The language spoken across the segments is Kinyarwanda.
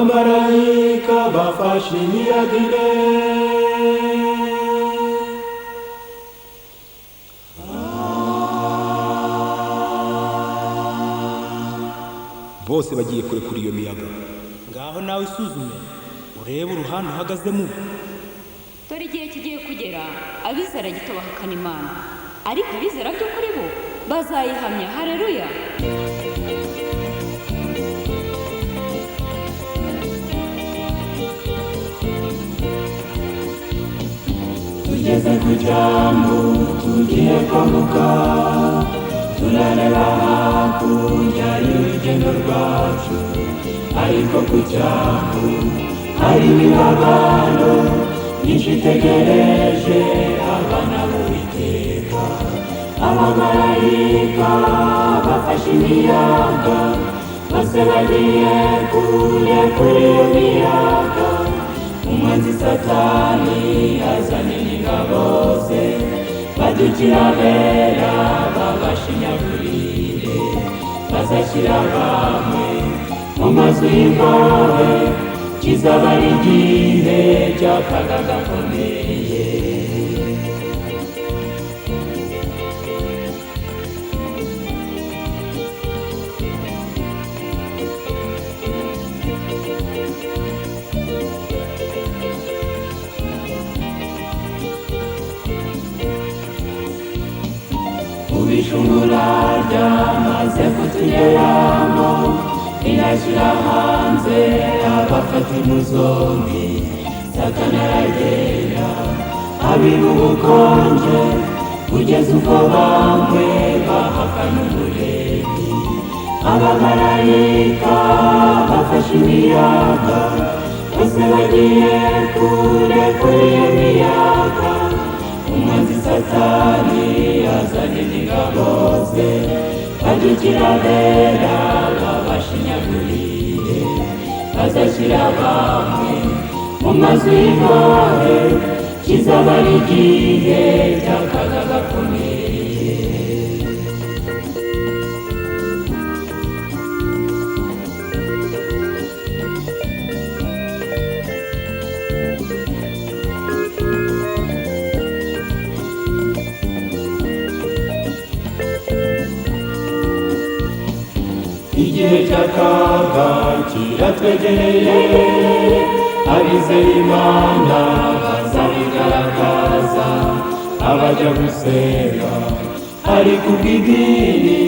Abamarayika bafashe imiyaga ine. Bose bagiye kurekura iyo miyaga. Ngaho nawe isuzume urebe uruhande uhagazemo. Dore igihe kigiye kugera abizera gito bahakana Imana, ariko abizera by'ukuri bo bazayihamya. Haleluya! Tugeze ku cyambu tugiye kwambuka, turareba hakurya y'urugendo rwacu, ariko ku cyambu hari imibabaro myinshi itegereje abana b'Uwiteka. Abamarayika bafashe imiyaga, bose bagiye kure kuri iyo miyaga. Umwanzi Satani azanye n'ingabo ze, badukira abera babashinyagurire, bazashyira bamwe mu mazu y'imbohe, kizaba ari igihe cy'akaga gakomeye. Ubishungura ryamaze kutugeramo, rinashyira hanze abafata imuzombi. Satani aragenda abiba ubukonje, kugeza ubwo bamwe bahakana Umuremyi. Abamarayika bafashe imiyaga, bose bagiye kure kuri iyo miyaga. Umwanzi Satani azanye n'ingabo ze, badukira abera babashinyagurire, bazashyira bamwe mu mazu y'imbohe, kizaba ari igihe cy'akaga gakomeye. Igihe cy'akaga kiratwegereye, abizeye Imana bazabigaragaza, abajya gusenga ariko ubw'idini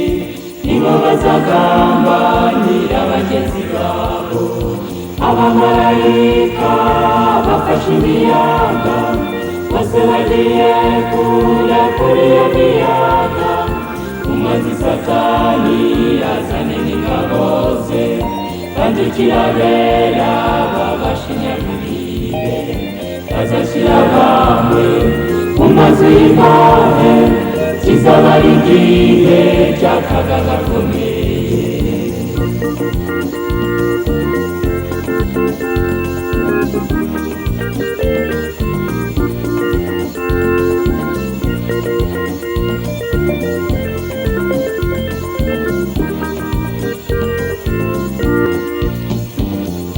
nibo bazagambanira bagenzi babo. Abamarayika bafashe imiyaga, bose bagiye kure kuri iyo miyaga. Umwanzi Satani azanye n'ingabo ze, badukira abera babashinyagurire, bazashyira bamwe mu mazu y'imbohe, kizaba ari igihe cy'akaga gakomeye.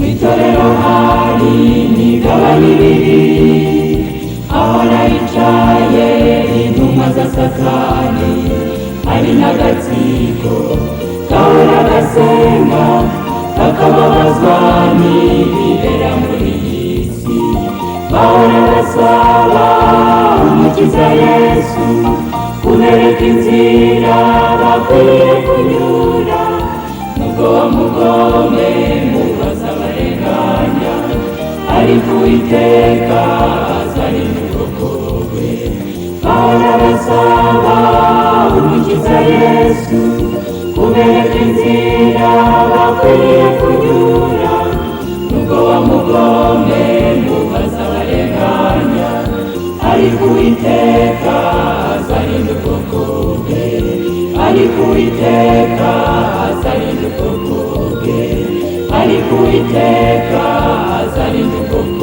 Itorero hari imigabane ibiri, ahora yicaye intumwa za Satani, hari n'agatsiko gahora gasenga, kakababazwa n'ibibera muri iyi si. Bahora basaba Umukiza Yesu kubereka inzira bakwiye kunyura, nubwo wa mugome mubaza barenganya, ariko Uwiteka azarinda ubwoko bwe. Bahora basaba Umukiza Yesu kubereka inzira bakwiye kunyura, nubwo wa mugome mubaza barenganya, ariko Uwiteka azarinda ubwoko bwe, ariko Uwiteka azarinda ubwoko bwe, ariko Uwiteka azarinda ubwoko.